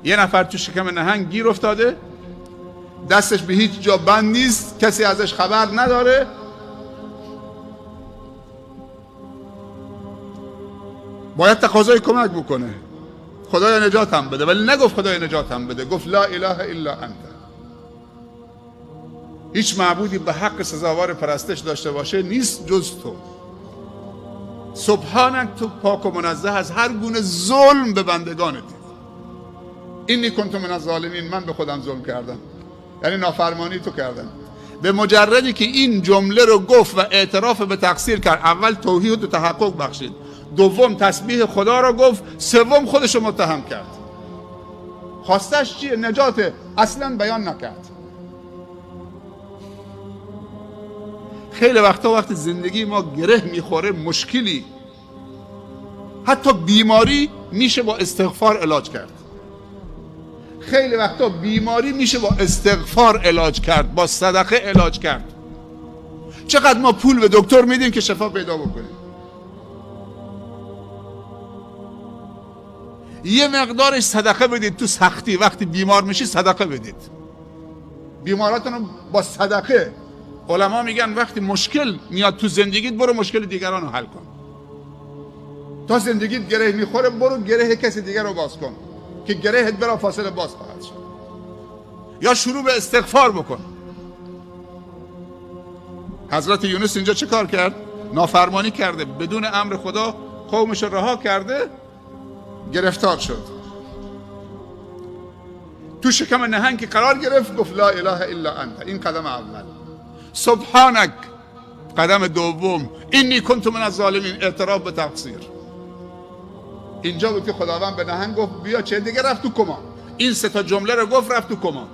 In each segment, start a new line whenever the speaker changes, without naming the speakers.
یه نفر تو شکم نهنگ گیر افتاده، دستش به هیچ جا بند نیست، کسی ازش خبر نداره، باید تقاضای کمک بکنه، خدایا نجاتم بده. ولی نگفت خدایا نجاتم بده، گفت لا اله الا انت. هیچ معبودی به حق سزاوار پرستش داشته باشه نیست جز تو. سبحانک، تو پاک و منزه از هر گونه ظلم به بندگانت. اینی کنت من الظالمین، من به خودم ظلم کردم، یعنی نافرمانی تو کردم. به مجردی که این جمله رو گفت و اعتراف به تقصیر کرد، اول توحید و تحقق بخشید، دوم تسبیح خدا رو گفت، سوم خودش رو متهم کرد. خواستش چیه؟ نجاته. اصلا بیان نکرد. خیلی وقتا وقتی زندگی ما گره میخوره، مشکلی، حتی بیماری میشه با استغفار علاج کرد. خیلی وقتا بیماری میشه با استغفار علاج کرد، با صدقه علاج کرد. چقدر ما پول به دکتر میدیم که شفا پیدا بکنیم. یه مقدارش صدقه بدید تو سختی، وقتی بیمار میشی صدقه بدید. بیماراتون رو با صدقه. علما میگن وقتی مشکل میاد تو زندگیت، برو مشکل دیگران رو حل کن. تا زندگیت گره میخوره، برو گره کسی دیگر رو باز کن که گرهت برا فاصله باز خواهد شد. یا شروع به استغفار بکن. حضرت یونس اینجا چه کار کرد؟ نافرمانی کرده، بدون امر خدا قومش رو رها کرده، گرفتار شد. تو شکم نهنگ که قرار گرفت، گفت لا اله الا انت. این قدم اول. سبحانک قدم دوم. اینی کنت من الظالمین، اعتراف به تقصیر. اینجا بود که خداوند به نهنگ گفت بیا چه دیگه، رفت تو کما. این سه تا جمله رو گفت، رفت تو کما.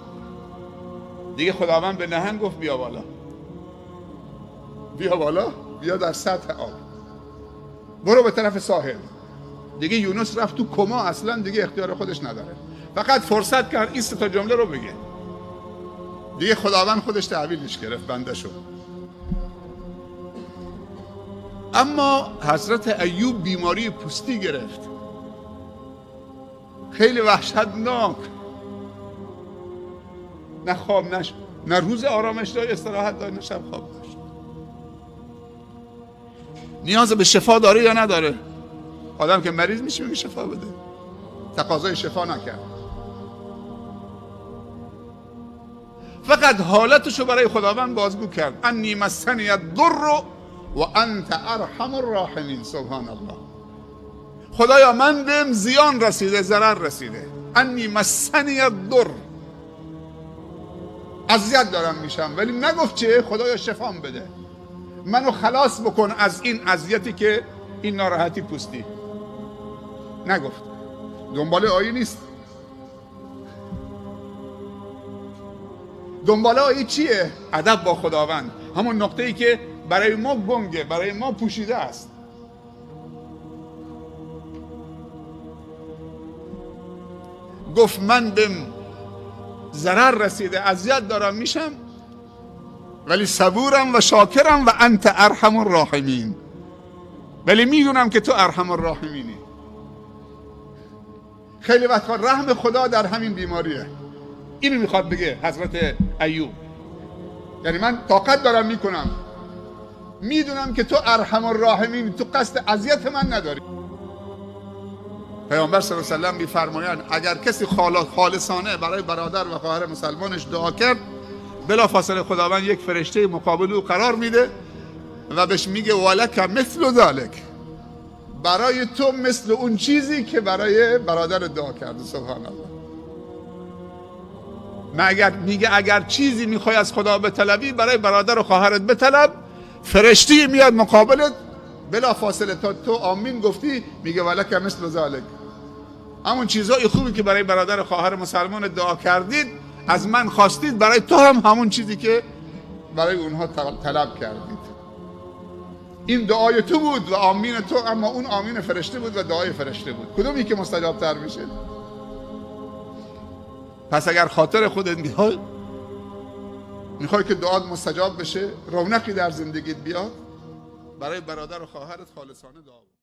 دیگه خداوند به نهنگ گفت بیا بالا، بیا بالا، بیا در سطح آب، برو به طرف ساحل. دیگه یونس رفت تو کما، اصلا دیگه اختیار خودش نداره، فقط فرصت کرد این سه تا جمله رو بگه. دیگه خداوند خودش تحویلش گرفت بنده شد. اما حضرت ایوب بیماری پوستی گرفت، خیلی وحشتناک. نه خواب نش، نه روز آرامش داشت، استراحت داشت، نه شب خواب داشت. نیاز به شفا داره یا نداره؟ آدم که مریض میشه میگه شفا بده. تقاضای شفا نکرد، فقط حالتشو برای خداوند بازگو کرد. انی مسنی الضر و انت ارحم الراحمین. سبحان الله. خدایا من بهم زیان رسیده، ضرر رسیده. انی مسنی الضر، اذیت دارم میشم، ولی نگفت چه؟ خدایا شفام بده، منو خلاص بکن از این اذیتی که این ناراحتی پوستی. نگفت. دنبال آیه نیست. دنبال آیه چیه؟ ادب با خداوند. همون نقطه‌ای که برای ما گنگه، برای ما پوشیده است. گفت من بهم ضرر رسیده، اذیت دارم میشم، ولی صبورم و شاکرم و انت ارحم الراحمین. ولی میدونم که تو ارحم الراحمینی. خیلی وقتا رحم خدا در همین بیماریه. اینو میخواد بگه حضرت ایوب، یعنی من طاقت دارم میکنم، میدونم که تو ارحم الراحمین، تو قصد اذیت من نداری. پیامبر صلی الله علیه و سلم میفرمایند اگر کسی خالصانه برای برادر و خواهر مسلمانش دعا کرد، بلافاصله خداوند یک فرشته مقابل او قرار میده و بهش میگه ولک مثل ذلک، برای تو مثل اون چیزی که برای برادر دعا کرده. سبحان الله. مگر میگه اگر چیزی میخوای از خدا بطلبی، برای برادر و خواهرت بطلب، فرشته میاد مقابلت بلا فاصله تا تو آمین گفتی میگه ولک مثل ذلک. همون چیزای خوبی که برای برادر و خواهر مسلمان دعا کردید از من خواستید، برای تو هم همون چیزی که برای اونها طلب کردید. این دعای تو بود و آمین تو، اما اون آمین فرشته بود و دعای فرشته بود. کدومی که مستجاب تر میشه؟ پس اگر خاطر خودت میخوای که دعات مستجاب بشه، رونقی در زندگیت بیاد، برای برادر و خواهرت خالصانه دعا بکن.